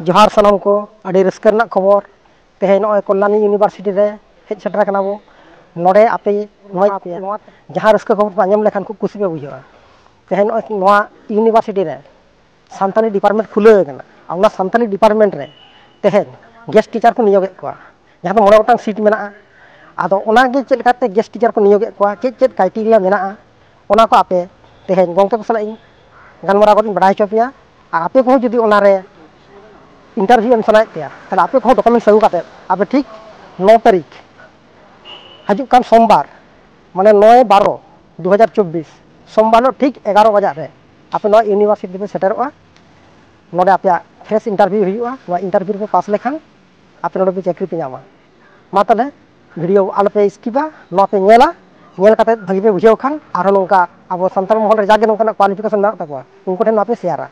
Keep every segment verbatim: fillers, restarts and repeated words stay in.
ᱡᱚᱦᱟᱨ ᱥᱟᱱᱟᱢ ᱠᱚ, ᱟᱹᱰᱤ ᱨᱟᱹᱥᱠᱟᱹ ᱨᱮᱱᱟᱜ ᱠᱷᱚᱵᱚᱨ᱾ ᱛᱮᱦᱮᱧ ᱱᱚᱜᱼᱚᱭ ᱠᱚᱞᱞᱟᱱᱤ ᱤᱭᱩᱱᱤᱵᱷᱟᱨᱥᱤᱴᱤ ᱨᱮ ᱦᱮᱡ ᱥᱮᱴᱮᱨ ᱟᱠᱟᱱᱟ ᱵᱚ᱾ ᱱᱚᱰᱮ ᱟᱯᱮ ᱱᱚᱣᱟ, ᱱᱚᱣᱟ ᱡᱟᱦᱟᱸ ᱨᱟᱹᱥᱠᱟᱹ ᱠᱷᱚᱵᱚᱨ ᱯᱮ ᱟᱸᱡᱚᱢ ᱞᱮᱠᱷᱟᱱ ᱠᱷᱩᱵ ᱠᱩᱥᱤ ᱯᱮ ᱵᱩᱡᱷᱟᱹᱣᱟ᱾ ᱛᱮᱦᱮᱧ ᱱᱚᱜᱼᱚᱭ ᱱᱚᱣᱟ ᱤᱭᱩᱱᱤᱵᱷᱟᱨᱥᱤᱴᱤ ᱨᱮ ᱥᱟᱱᱛᱟᱞᱤ ᱰᱤᱯᱟᱨᱴᱢᱮᱱᱴ ᱠᱷᱩᱞᱟᱹᱣ ᱟᱠᱟᱱᱟ᱾ ᱟᱨ ᱚᱱᱟ ᱥᱟᱱᱛᱟᱞᱤ ᱰᱤᱯᱟᱨᱴᱢᱮᱱᱴ ᱨᱮ ᱛᱮᱦᱮᱧ ᱜᱮᱥᱴ ᱴᱤᱪᱟᱨ ᱠᱚ ᱱᱤᱭᱳᱜᱮᱫ ᱠᱚᱣᱟ, ᱡᱟᱦᱟᱸ ᱫᱚ ᱢᱚᱬᱮ ᱜᱚᱴᱟᱝ ᱥᱤᱴ ᱢᱮᱱᱟᱜᱼᱟ᱾ ᱟᱫᱚ ᱚᱱᱟᱜᱮ ᱪᱮᱫ ᱞᱮᱠᱟᱛᱮ ᱜᱮᱥᱴ ᱴᱤᱪᱟᱨ ᱠᱚ ᱱᱤᱭᱳᱜᱮᱫ ᱠᱚᱣᱟ, ᱪᱮᱫ ᱪᱮᱫ ᱠᱨᱟᱭᱴᱮᱨᱤᱭᱟ ᱢᱮᱱᱟᱜᱼᱟ, ᱚᱱᱟ ᱠᱚ ᱟᱯᱮ ᱛᱮᱦᱮᱧ ᱜᱚᱢᱠᱮ ᱠᱚ ᱥᱟᱞᱟᱜ ᱤᱧ ᱜᱟᱞᱢᱟᱨᱟᱣ ᱠᱟᱛᱮ ᱤᱧ ᱵᱟᱲᱟᱭ ᱦᱚᱪᱚ ᱯᱮᱭᱟ᱾ ᱟᱨ ᱟᱯᱮ ᱠᱚᱦᱚᱸ ᱡᱩᱫᱤ ᱚᱱᱟᱨᱮ ᱤᱱᱴᱟᱨᱵᱷᱤᱭᱩ ᱮᱢ ᱥᱟᱱᱟᱭᱮᱫ ᱯᱮᱭᱟ, ᱛᱟᱦᱚᱞᱮ ᱟᱯᱮ ᱠᱚᱦᱚᱸ ᱰᱚᱠᱩᱢᱮᱱᱴᱥ ᱟᱹᱜᱩ ᱠᱟᱛᱮ ᱟᱯᱮ ᱴᱷᱤᱠ ᱱᱚ ᱛᱟᱹᱨᱤᱠᱷ ᱦᱤᱡᱩᱜ ᱠᱟᱱ ᱥᱳᱢᱵᱟᱨ, ᱢᱟᱱᱮ ᱱᱚᱭ ᱵᱟᱨᱚ ᱫᱩ ᱦᱟᱡᱟᱨ ᱪᱚᱵᱵᱤᱥ, ᱥᱳᱢᱵᱟᱨ ᱦᱤᱞᱳᱜ ᱴᱷᱤᱠ ᱮᱜᱟᱨᱚ ᱵᱟᱡᱟᱜ ᱨᱮ ᱟᱯᱮ ᱱᱚᱣᱟ ᱤᱭᱩᱱᱤᱵᱷᱟᱨᱥᱤᱴᱤ ᱨᱮᱯᱮ ᱥᱮᱴᱮᱨᱚᱜᱼᱟ᱾ ᱱᱚᱰᱮ ᱟᱯᱮᱭᱟᱜ ᱯᱷᱨᱮᱥ ᱤᱱᱴᱟᱨᱵᱷᱤᱭᱩ ᱦᱩᱭᱩᱜᱼᱟ᱾ ᱱᱚᱣᱟ ᱤᱱᱴᱟᱨᱵᱷᱤᱭᱩ ᱨᱮᱯᱮ ᱯᱟᱥ ᱞᱮᱠᱷᱟᱱ ᱟᱯᱮ ᱱᱚᱰᱮ ᱯᱮ ᱪᱟᱹᱠᱨᱤ ᱯᱮ ᱧᱟᱢᱟ᱾ ᱢᱟ ᱛᱟᱦᱚᱞᱮ ᱵᱷᱤᱰᱤᱭᱳ ᱟᱞᱚᱯᱮ ᱥᱠᱤᱯᱟ, ᱱᱚᱣᱟ ᱯᱮ ᱧᱮᱞᱟ᱾ ᱧᱮᱞ ᱠᱟᱛᱮ ᱵᱷᱟᱹᱜᱤ ᱯᱮ ᱵᱩᱡᱷᱟᱹᱣ ᱠᱷᱟᱱ ᱟᱨᱦᱚᱸ ᱱᱚᱝᱠᱟ ᱟᱵᱚ ᱥᱟᱱᱛᱟᱲ ᱢᱚᱦᱚᱞ ᱨᱮ ᱡᱟᱜᱮ ᱱᱚᱝᱠᱟᱱᱟᱜ ᱠᱳᱣᱟᱞᱤᱯᱷᱤᱠᱮᱥᱚᱱ ᱢᱮᱱᱟᱜ ᱛᱟᱠᱚᱣᱟ, ᱩᱱᱠᱩ ᱴᱷᱮᱱ ᱱᱚᱣᱟ ᱯᱮ ᱥᱮᱭᱟᱨᱟ᱾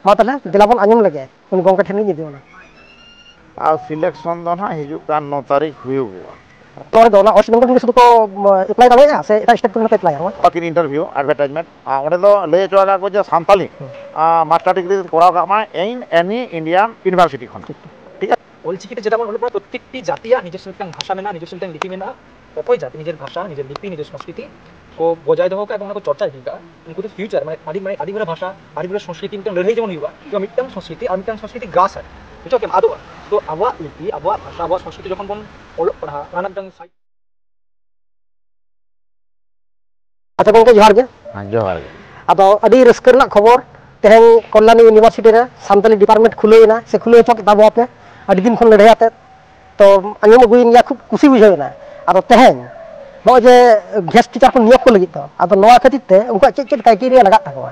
ᱢᱟ ᱛᱟᱦᱚᱞᱮ ᱫᱮᱞᱟ ᱵᱚᱱ ᱟᱸᱡᱚᱢ ᱞᱮᱜᱮ, ᱩᱱᱤ ᱜᱚᱢᱠᱮ ᱴᱷᱮᱱ ᱜᱤᱧ ᱤᱫᱤ ᱵᱚᱱᱟ᱾ ᱟᱨ ᱥᱤᱞᱮᱠᱥᱚᱱ ᱫᱚ ᱱᱟᱦᱟᱜ ᱦᱤᱡᱩᱜ ᱠᱟᱱ ᱱᱚ ᱛᱟᱹᱨᱤᱠᱷ ᱦᱩᱭᱩᱜᱚᱜᱼᱟ᱾ ᱱᱚᱣᱟ ᱨᱮᱫᱚ ᱚᱱᱟ ᱳᱭᱮᱥᱴ ᱵᱮᱝᱜᱚᱞ ᱠᱷᱚᱱ ᱜᱮ ᱥᱩᱫᱷᱩ ᱠᱚ ᱮᱯᱞᱟᱭ ᱫᱟᱲᱮᱭᱟᱜᱼᱟ ᱥᱮ ᱮᱴᱟᱜ ᱥᱴᱮᱴ ᱠᱷᱚᱱ ᱦᱚᱸᱠᱚ ᱮᱯᱞᱟᱭᱟ? ᱱᱚᱣᱟ ᱟᱹᱠᱤᱱ ᱤᱱᱴᱟᱨᱵᱷᱤᱭᱩ ᱮᱰᱵᱷᱟᱨᱴᱟᱡᱽᱢᱮᱱᱴ, ᱟᱨ ᱚᱸᱰᱮ ᱫᱚ ᱞᱟᱹᱭ ᱦᱚᱪᱚ ᱟᱠᱟᱫ ᱠᱚ ᱡᱮ ᱥᱟᱱᱛᱟᱞᱤ ᱢᱟᱥᱴᱟᱨ ᱰᱤᱜᱽᱨᱤ ᱠᱚᱨᱟᱣ ᱠᱟᱜ ᱢᱟᱭ in any Indian university ᱠᱷᱚᱱ᱾ ᱴᱷᱤᱠ ᱜᱮᱭᱟ᱾ ᱚᱞᱪᱤᱠᱤ ᱛᱮ ᱪᱮᱫᱟᱜ ᱵᱚᱱ ᱚᱞᱚᱜ ᱯᱟᱲᱦᱟᱜ? ᱯᱨᱚᱛᱮᱠᱴᱤ ᱡᱟᱹᱛᱤᱭᱟᱜ ᱱᱤᱡᱚᱥᱥᱚ ᱢᱤᱫᱴᱟᱝ ᱵᱷᱟᱥᱟ ᱢᱮᱱᱟᱜᱼᱟ, ᱱᱤᱡᱚᱥᱥᱚ ᱢᱤᱫᱴᱟᱝ ᱞᱤᱯᱤ ᱢᱮᱱᱟᱜᱼᱟ᱾ ᱚᱠᱚᱭ ᱡᱟᱹᱛᱤ ᱱᱤᱡᱮᱨ ᱵᱷᱟᱥᱟ, ᱱᱤᱡᱮᱨ ᱞᱤᱯᱤ, ᱱᱤᱡᱮᱨ ᱥᱚᱝᱥᱠᱨᱤᱛᱤ ᱠᱚ ᱵᱚᱡᱟᱭ ᱫᱚᱦᱚ ᱠᱟᱜᱼᱟ ᱮᱵᱚᱝ ᱚᱱᱟ ᱠᱚ ᱪᱚᱨᱪᱟ ᱤᱫᱤ ᱠᱟᱜᱼᱟ, ᱩᱱᱠᱩ ᱫᱚ ᱯᱷᱤᱭᱩᱪᱟᱨ ᱢᱟᱱᱮ ᱟᱹᱰᱤ ᱢᱟᱱᱮ ᱟᱹᱰᱤ ᱢᱟᱨᱟᱝ ᱵᱷᱟᱥᱟ, ᱟᱹᱰᱤ ᱢᱟᱨᱟᱝ ᱥᱚᱝᱥᱠᱨᱤᱛᱤ ᱢᱤᱫᱴᱟᱝ ᱞᱟᱹᱲᱦᱟᱹᱭ ᱡᱮᱢᱚᱱ ᱦᱩᱭᱩᱜᱼᱟ, ᱠᱤᱝᱵᱟ ᱢᱤᱫᱴᱟᱝ ᱥᱚᱝᱥᱠᱨᱤᱛᱤ ᱟᱨ ᱢᱤᱫᱴᱟᱝ ᱥᱚᱝᱥᱠᱨᱤᱛᱤ ᱜᱨᱟᱥ ᱟᱭ, ᱵᱩᱡᱷᱟᱹᱣ ᱠᱮᱫᱟᱢ? ᱟᱫᱚᱜᱼᱟ᱾ ᱛᱚ ᱟᱵᱚᱣᱟᱜ ᱞᱤᱯᱤ, ᱟᱵᱚᱣᱟᱜ ᱵᱷᱟᱥᱟ, ᱟᱵᱚᱣᱟᱜ ᱥᱚᱝᱥᱠᱨᱤᱛᱤ ᱡᱚᱠᱷᱚᱱ ᱵᱚᱱ ᱚᱞᱚᱜ ᱯᱟᱲᱦᱟᱜ, ᱚᱱᱟ ᱨᱮᱱᱟᱜ ᱢᱤᱫᱴᱟᱝ ᱥᱟᱭᱤᱰ ᱟᱪᱪᱷᱟ ᱜᱚᱢᱠᱮ, ᱡᱚᱦᱟᱨ ᱜᱮ᱾ ᱦᱮᱸ, ᱡᱚᱦᱟᱨ ᱜᱮ᱾ ᱟᱫᱚ ᱟᱹᱰᱤ ᱨᱟᱹᱥᱠᱟᱹ ᱨᱮᱱᱟᱜ ᱠᱷᱚᱵᱚᱨ, ᱛᱮᱦᱮᱧ ᱠᱚᱞᱞᱟᱱᱤ ᱤᱭᱩᱱᱤᱵᱷᱟᱨᱥᱤᱴᱤ ᱨᱮ ᱥᱟᱱᱛᱟᱞᱤ ᱰᱤᱯᱟᱨᱴᱢᱮᱱᱴ ᱠᱷᱩᱞᱟᱹᱣ ᱮᱱᱟ, ᱥᱮ ᱠᱷᱩᱞᱟᱹᱣ ᱦᱚᱪᱚ ᱠᱮᱫ ᱛᱟᱵᱚᱱᱟᱯᱮ᱾ ᱟᱹᱰᱤ ᱫᱤᱱ ᱠᱷᱚᱱ ᱞᱟᱹᱲᱦᱟᱹᱭ ᱟᱛᱮᱫ ᱛᱚ ᱟᱸᱡᱚᱢ ᱟᱹᱜᱩᱭᱮᱱ ᱜᱮᱭᱟ, ᱠᱷᱩᱵ ᱠᱩᱥᱤ ᱵᱩᱡᱷᱟᱹᱣ ᱮᱱᱟ᱾ ᱟᱫᱚ ᱛᱮᱦᱮᱧ ᱱᱚᱜᱼᱚᱭ ᱡᱮ ᱜᱮᱥᱴ ᱴᱤᱪᱟᱨ ᱠᱚ ᱱᱤᱭᱳᱜᱽ ᱠᱚ ᱞᱟᱹᱜᱤᱫ ᱫᱚ, ᱟᱫᱚ ᱱᱚᱣᱟ ᱠᱷᱟᱹᱛᱤᱨ ᱛᱮ ᱩᱱᱠᱩᱣᱟᱜ ᱪᱮᱫ ᱪᱮᱫ ᱠᱨᱟᱭᱴᱮᱨᱤᱭᱟ ᱞᱟᱜᱟᱜ ᱛᱟᱠᱚᱣᱟ,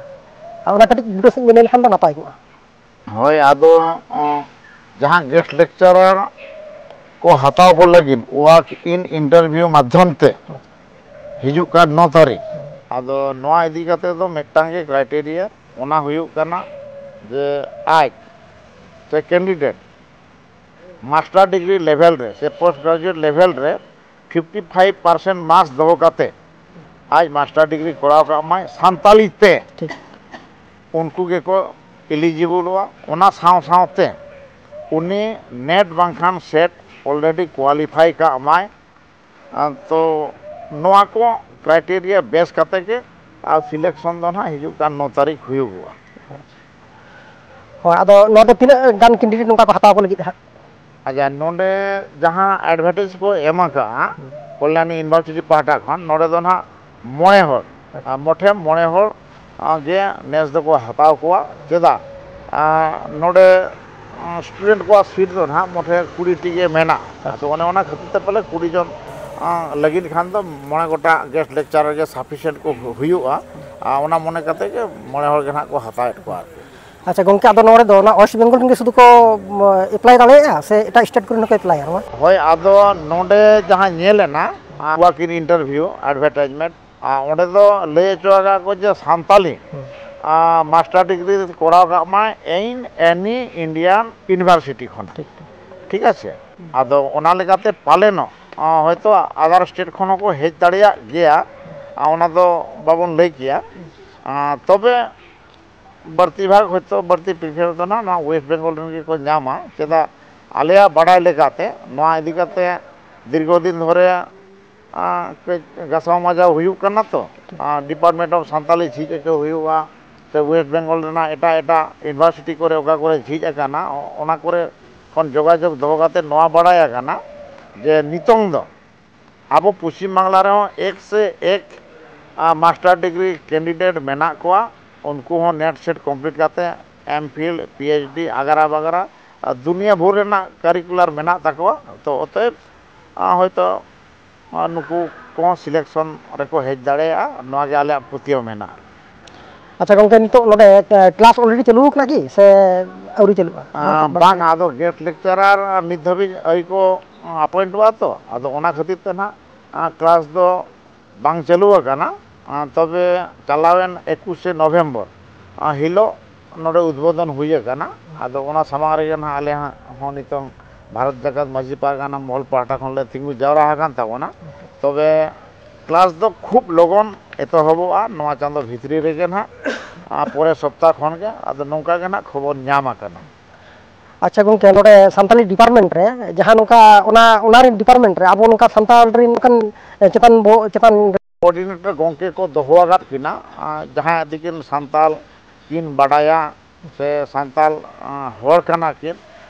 ᱟᱨ ᱚᱱᱟ ᱠᱟᱹᱴᱤᱡ ᱵᱩᱴᱟᱹ ᱥᱮᱫ ᱵᱤᱱ ᱞᱟᱹᱭ ᱞᱮᱠᱷᱟᱱ ᱫᱚ ᱱᱟᱯᱟᱭ ᱠᱚᱜᱼᱟ᱾ ᱦᱳᱭ, ᱟᱫᱚ ᱚ, ᱡᱟᱦᱟᱸ ᱜᱮᱥᱴ ᱞᱮᱠᱪᱟᱨᱟᱨ ᱠᱚ ᱦᱟᱛᱟᱣ ᱠᱚ ᱞᱟᱹᱜᱤᱫ ᱣᱟᱠ ᱤᱱ ᱤᱱᱴᱟᱨᱵᱷᱤᱭᱩ ᱢᱟᱫᱽᱫᱷᱚᱢ ᱛᱮ ᱦᱤᱡᱩᱜ ᱠᱟᱱ ᱱᱚ ᱛᱟᱹᱨᱤᱠᱷ, ᱟᱫᱚ ᱱᱚᱣᱟ ᱤᱫᱤ ᱠᱟᱛᱮ ᱫᱚ ᱢᱤᱫᱴᱟᱝ ᱜᱮ ᱠᱨᱟᱭᱴᱮᱨᱤᱭᱟ, ᱚᱱᱟ ᱦᱩᱭᱩᱜ ᱠᱟᱱᱟ ᱡᱮ ᱟᱡ ᱥᱮ ᱠᱮᱱᱰᱤᱰᱮᱴ ᱢᱟᱥᱴᱟᱨ ᱰᱤᱜᱽᱨᱤ ᱞᱮᱵᱷᱮᱞ ᱨᱮ ᱥᱮ ᱯᱳᱥᱴ ᱜᱨᱮᱡᱩᱭᱮᱴ ᱞᱮᱵᱷᱮᱞ ᱨᱮ ᱯᱷᱤᱯᱴᱤ ᱯᱷᱟᱭᱤᱵᱷ ᱯᱟᱨᱥᱮᱱᱴ ᱢᱟᱨᱠᱥ ᱫᱚᱦᱚ ᱠᱟᱛᱮ ᱟᱡ ᱢᱟᱥᱴᱟᱨ ᱰᱤᱜᱽᱨᱤ ᱠᱚᱨᱟᱣ ᱠᱟᱜ ᱢᱟᱭ ᱥᱟᱱᱛᱟᱞᱤ ᱛᱮ, ᱴᱷᱤᱠ᱾ ᱩᱱᱠᱩ ᱜᱮᱠᱚ ᱮᱞᱤᱡᱤᱵᱚᱞᱚᱜᱼᱟ᱾ ᱚᱱᱟ ᱥᱟᱶ ᱥᱟᱶᱛᱮ ᱩᱱᱤ ᱱᱮᱴ ᱵᱟᱝᱠᱷᱟᱱ ᱥᱮᱴ ᱚᱞᱨᱮᱰᱤ ᱠᱳᱣᱟᱞᱤᱯᱷᱟᱭ ᱠᱟᱜ ᱢᱟᱭ᱾ ᱟᱨ ᱛᱚ ᱱᱚᱣᱟ ᱠᱚ ᱠᱨᱟᱭᱴᱮᱨᱤᱭᱟ ᱵᱮᱥ ᱠᱟᱛᱮ ᱜᱮ ᱟᱨ ᱥᱤᱞᱮᱠᱥᱚᱱ ᱫᱚ ᱱᱟᱦᱟᱜ ᱦᱤᱡᱩᱜ ᱠᱟᱱ ᱱᱚ ᱛᱟᱹᱨᱤᱠᱷ ᱦᱩᱭᱩᱜᱚᱜᱼᱟ᱾ ᱦᱳᱭ, ᱟᱫᱚ ᱱᱚᱣᱟ ᱫᱚ ᱛᱤᱱᱟᱹᱜ ᱜᱟᱱ ᱠᱮᱱᱰᱤᱰᱮᱴ ᱱᱚᱝᱠᱟ ᱠᱚ ᱦᱟᱛᱟᱣ ᱠᱚ ᱞᱟᱹᱜᱤᱫ ᱦᱟᱸᱜ? ᱟᱪᱪᱷᱟ, ᱱᱚᱰᱮ ᱡᱟᱦᱟᱸ ᱮᱰᱵᱷᱟᱨᱴᱟᱭᱤᱡᱽ ᱠᱚ ᱮᱢ ᱟᱠᱟᱫᱼᱟ ᱠᱚᱞᱭᱟᱱᱤ ᱤᱭᱩᱱᱤᱵᱷᱟᱨᱥᱤᱴᱤ ᱯᱟᱦᱴᱟ ᱠᱷᱚᱱ, ᱱᱚᱰᱮ ᱫᱚ ᱱᱟᱦᱟᱜ ᱢᱚᱬᱮ ᱦᱚᱲ, ᱟᱨ ᱢᱚᱴᱷᱮ ᱢᱚᱬᱮ ᱦᱚᱲ ᱟᱨ ᱜᱮ ᱱᱮᱥ ᱫᱚᱠᱚ ᱦᱟᱛᱟᱣ ᱠᱚᱣᱟ᱾ ᱪᱮᱫᱟᱜ? ᱟᱨ ᱱᱚᱰᱮ ᱥᱴᱩᱰᱮᱱᱴ ᱠᱚᱣᱟᱜ ᱥᱤᱴ ᱫᱚ ᱱᱟᱦᱟᱜ ᱢᱚᱴᱷᱮ ᱠᱩᱲᱤ ᱴᱤ ᱜᱮ ᱢᱮᱱᱟᱜᱼᱟ᱾ ᱟᱫᱚ ᱚᱱᱮ ᱚᱱᱟ ᱠᱷᱟᱹᱛᱤᱨ ᱛᱮ ᱯᱟᱞᱮ ᱠᱩᱲᱤ ᱡᱚᱱ ᱟᱸ, ᱞᱟᱹᱜᱤᱫ ᱠᱷᱟᱱ ᱫᱚ ᱢᱚᱬᱮ ᱜᱚᱴᱟᱝ ᱜᱮᱥᱴ ᱞᱮᱠᱪᱟᱨᱟᱨ ᱜᱮ ᱥᱟᱯᱷᱤᱥᱤᱭᱮᱱᱴ ᱠᱚ ᱦᱩᱭᱩᱜᱼᱟ᱾ ᱟᱨ ᱚᱱᱟ ᱢᱚᱱᱮ ᱠᱟᱛᱮ ᱜᱮ ᱢᱚᱬᱮ ᱦᱚᱲ ᱜᱮ ᱱᱟᱦᱟᱜ ᱠᱚ ᱦᱟᱛᱟᱣᱮᱫ ᱠᱚᱣᱟ ᱟᱨᱠᱤ᱾ ᱟᱪᱪᱷᱟ ᱜᱚᱝᱠᱮ, ᱟᱫᱚ ᱱᱚᱰᱮ ᱫᱚ ᱚᱱᱟ ᱳᱭᱮᱥᱴ ᱵᱮᱝᱜᱚᱞ ᱨᱮᱱ ᱜᱮ ᱥᱩᱫᱷᱩ ᱠᱚ ᱮᱯᱞᱟᱭ ᱫᱟᱲᱮᱭᱟᱜᱼᱟ ᱥᱮ ᱮᱴᱟᱜ ᱥᱴᱮᱴ ᱠᱚᱨᱮᱱ ᱦᱚᱸᱠᱚ ᱮᱯᱞᱟᱭᱟ ᱱᱚᱣᱟ? ᱦᱳᱭ, ᱟᱫᱚ ᱱᱚᱰᱮ ᱡᱟᱦᱟᱸ ᱧᱮᱞ ᱮᱱᱟ, ᱣᱟᱠ ᱤᱱ ᱤᱱᱴᱟᱨᱵᱷᱤᱭᱩ ᱮᱰᱵᱷᱟᱨᱴᱟᱭᱤᱡᱽᱢᱮᱱᱴ, ᱟᱨ ᱚᱸᱰᱮ ᱫᱚ ᱞᱟᱹᱭ ᱦᱚᱪᱚ ᱟᱠᱟᱫ ᱠᱚ ᱡᱮ ᱥᱟᱱᱛᱟᱞᱤ ᱟᱨ ᱢᱟᱥᱴᱟᱨ ᱰᱤᱜᱽᱨᱤ ᱠᱚᱨᱟᱣ ᱠᱟᱜ ᱢᱟᱭ in any Indian university ᱠᱷᱚᱱ᱾ ᱴᱷᱤᱠ, ᱴᱷᱤᱠ᱾ ᱴᱷᱤᱠ ᱟᱪᱷᱮ? ᱟᱫᱚ ᱚᱱᱟ ᱞᱮᱠᱟᱛᱮ ᱯᱟᱞᱮᱱᱚᱜ ᱟᱸ, ᱦᱚᱭᱛᱳ ᱟᱫᱟᱨ ᱥᱴᱮᱴ ᱠᱷᱚᱱ ᱦᱚᱸᱠᱚ ᱦᱮᱡ ᱫᱟᱲᱮᱭᱟᱜ ᱜᱮᱭᱟ, ᱟᱸ, ᱚᱱᱟ ᱫᱚ ᱵᱟᱵᱚᱱ ᱞᱟᱹᱭ ᱠᱮᱭᱟ᱾ ᱟᱸ, ᱛᱚᱵᱮ ᱵᱟᱹᱲᱛᱤ ᱵᱷᱟᱜᱽ ᱦᱚᱭᱛᱳ ᱵᱟᱹᱲᱛᱤ ᱯᱨᱤᱯᱷᱟᱨ ᱫᱚ ᱱᱟᱦᱟᱜ ᱱᱚᱣᱟ ᱳᱭᱮᱥᱴ ᱵᱮᱝᱜᱚᱞ ᱨᱮᱱ ᱜᱮᱠᱚ ᱧᱟᱢᱟ᱾ ᱪᱮᱫᱟᱜ, ᱟᱞᱮᱭᱟᱜ ᱵᱟᱰᱟᱭ ᱞᱮᱠᱟᱛᱮ ᱱᱚᱣᱟ ᱤᱫᱤ ᱠᱟᱛᱮ ᱫᱤᱨᱜᱷᱚ ᱫᱤᱱ ᱫᱷᱚᱨᱮ ᱟᱸ, ᱠᱟᱹᱡ ᱜᱷᱟᱥᱟᱣ ᱢᱟᱡᱟᱣ ᱦᱩᱭᱩᱜ ᱠᱟᱱᱟ ᱛᱚ᱾ ᱟᱸ, ᱰᱤᱯᱟᱨᱴᱢᱮᱱᱴ ᱚᱯᱷ ᱥᱟᱱᱛᱟᱞᱤ ᱡᱷᱤᱡ ᱦᱚᱪᱚ ᱦᱩᱭᱩᱜᱼᱟ, ᱥᱮ ᱳᱭᱮᱥᱴ ᱵᱮᱝᱜᱚᱞ ᱨᱮᱱᱟᱜ ᱮᱴᱟᱜ ᱮᱴᱟᱜ ᱤᱭᱩᱱᱤᱵᱷᱟᱨᱥᱤᱴᱤ ᱠᱚᱨᱮ ᱚᱠᱟ ᱠᱚᱨᱮ ᱡᱷᱤᱡ ᱟᱠᱟᱱᱟ, ᱚ-, ᱚᱱᱟ ᱠᱚᱨᱮ ᱠᱷᱚᱱ ᱡᱳᱜᱟᱡᱳᱜᱽ ᱫᱚᱦᱚ ᱠᱟᱛᱮ ᱱᱚᱣᱟ ᱵᱟᱲᱟᱭ ᱟᱠᱟᱱᱟ ᱡᱮ ᱱᱤᱛᱚᱝ ᱫᱚ ᱟᱵᱚ ᱯᱚᱥᱪᱤᱢ ᱵᱟᱝᱞᱟ ᱨᱮᱦᱚᱸ ᱮᱠ ᱥᱮ ᱮᱠ, ᱟᱸ, ᱢᱟᱥᱴᱟᱨ ᱰᱤᱜᱽᱨᱤ ᱠᱮᱱᱰᱤᱰᱮᱴ ᱢᱮᱱᱟᱜ ᱠᱚᱣᱟ᱾ ᱩᱱᱠᱩ ᱦᱚᱸ ᱱᱮᱴ ᱥᱮᱴ ᱠᱚᱢᱯᱞᱤᱴ ᱠᱟᱛᱮ ᱮᱢ ᱯᱷᱤᱞ, ᱯᱤ ᱮᱭᱤᱪ ᱰᱤ, ᱟᱜᱟᱨᱟ ᱵᱟᱜᱟᱨᱟ, ᱟᱨ ᱫᱩᱱᱤᱭᱟᱹ ᱵᱷᱳᱨ ᱨᱮᱱᱟᱜ ᱠᱟᱨᱤᱠᱩᱞᱟᱨ ᱢᱮᱱᱟᱜ ᱛᱟᱠᱚᱣᱟ᱾ ᱛᱚ ᱚᱛᱚᱮᱵ, ᱟᱸ, ᱦᱚᱭᱛᱳ ᱟᱨ ᱱᱩᱠᱩ ᱠᱚᱦᱚᱸ ᱥᱤᱞᱮᱠᱥᱚᱱ ᱨᱮᱠᱚ ᱦᱮᱡ ᱫᱟᱲᱮᱭᱟᱜᱼᱟ, ᱱᱚᱣᱟ ᱜᱮ ᱟᱞᱮᱭᱟᱜ ᱯᱟᱹᱛᱭᱟᱹᱣ ᱢᱮᱱᱟᱜᱼᱟ᱾ ᱟᱪᱪᱷᱟ ᱜᱚᱝᱠᱮ, ᱱᱤᱛᱚᱜ ᱱᱚᱰᱮ ᱠᱞᱟᱥ ᱚᱞᱨᱮᱰᱤ ᱪᱟᱹᱞᱩ ᱟᱠᱟᱱᱟ ᱠᱤ ᱥᱮ ᱟᱹᱣᱨᱤ ᱪᱟᱹᱞᱩᱜᱼᱟ? ᱟᱸ, ᱵᱟᱝ, ᱟᱫᱚ ᱜᱮᱥᱴ ᱞᱮᱠᱪᱟᱨᱟᱨ ᱱᱤᱛ ᱫᱷᱟᱹᱵᱤᱡ ᱟᱹᱣᱨᱤ ᱠᱚ ᱟᱯᱚᱭᱮᱱᱴᱚᱜᱼᱟ ᱛᱚ, ᱟᱫᱚ ᱚᱱᱟ ᱠᱷᱟᱹᱛᱤᱨ ᱛᱮ ᱱᱟᱦᱟᱜ ᱟᱸ, ᱠᱞᱟᱥ ᱫᱚ ᱵᱟᱝ ᱪᱟᱹᱞᱩ ᱟᱠᱟᱱᱟ᱾ ᱟᱸ, ᱛᱚᱵᱮ ᱪᱟᱞᱟᱣᱮᱱ ᱮᱠᱩᱥᱮ ᱱᱚᱵᱷᱮᱢᱵᱚᱨ ᱟᱸ, ᱦᱤᱞᱳᱜ ᱱᱚᱰᱮ ᱩᱫᱵᱳᱫᱚᱱ ᱦᱩᱭ ᱟᱠᱟᱱᱟ᱾ ᱟᱫᱚ ᱚᱱᱟ ᱥᱟᱢᱟᱝ ᱨᱮᱜᱮ ᱱᱟᱦᱟᱜ ᱟᱞᱮ ᱦᱟᱸᱜ ᱦᱚᱸ ᱱᱤᱛᱚᱝ ᱵᱷᱟᱨᱚᱛ ᱡᱟᱠᱟᱛ ᱢᱟᱹᱡᱷᱤ ᱯᱟᱨᱜᱟᱱᱟ ᱢᱚᱦᱚᱞ ᱯᱟᱦᱴᱟ ᱠᱷᱚᱱ ᱞᱮ ᱛᱤᱸᱜᱩ ᱡᱟᱣᱨᱟ ᱟᱠᱟᱱ ᱛᱟᱵᱚᱱᱟ᱾ ᱛᱚᱵᱮ ᱠᱞᱟᱥ ᱫᱚ ᱠᱷᱩᱵ ᱞᱚᱜᱚᱱ ᱮᱛᱚᱦᱚᱵᱚᱜᱼᱟ ᱱᱚᱣᱟ ᱪᱟᱸᱫᱚ ᱵᱷᱤᱛᱨᱤ ᱨᱮᱜᱮ ᱱᱟᱦᱟᱜ, ᱟᱸ, ᱯᱚᱨᱮ ᱥᱚᱯᱛᱟ ᱠᱷᱚᱱ ᱜᱮ᱾ ᱟᱫᱚ ᱱᱚᱝᱠᱟ ᱜᱮ ᱱᱟᱦᱟᱜ ᱠᱷᱚᱵᱚᱨ ᱧᱟᱢ ᱟᱠᱟᱱᱟ᱾ ᱟᱪᱪᱷᱟ ᱜᱚᱝᱠᱮ, ᱱᱚᱰᱮ ᱥᱟᱱᱛᱟᱞᱤ ᱰᱤᱯᱟᱨᱴᱢᱮᱱᱴ ᱨᱮ ᱡᱟᱦᱟᱸ ᱱᱚᱝᱠᱟ ᱚᱱᱟ, ᱚᱱᱟ ᱨᱮᱱ ᱰᱤᱯᱟᱨᱴᱢᱮᱱᱴ ᱨᱮ ᱟᱵᱚ ᱱᱚᱝᱠᱟ ᱥᱟᱱᱛᱟᱲ ᱨᱮᱱ ᱚᱱᱠᱟᱱ, ᱮ, ᱪᱮᱛᱟᱱ ᱵᱚ-, ᱪᱮᱛᱟᱱ ᱨᱮ ᱠᱳᱚᱨᱰᱤᱱᱮᱴᱚᱨ ᱜᱚᱝᱠᱮ ᱠᱚ ᱫᱚᱦᱚ ᱟᱠᱟᱫ ᱠᱤᱱᱟ, ᱟᱨ ᱡᱟᱦᱟᱸᱭ ᱟᱹᱰᱤ ᱠᱤᱱ ᱥᱟᱱᱛᱟᱲ ᱠᱤᱱ ᱵᱟᱰᱟᱭᱟ ᱥᱮ ᱥᱟᱱᱛᱟᱲ, ᱟᱸ, ᱦᱚᱲ ᱠᱟᱱᱟ ᱠᱤᱱ,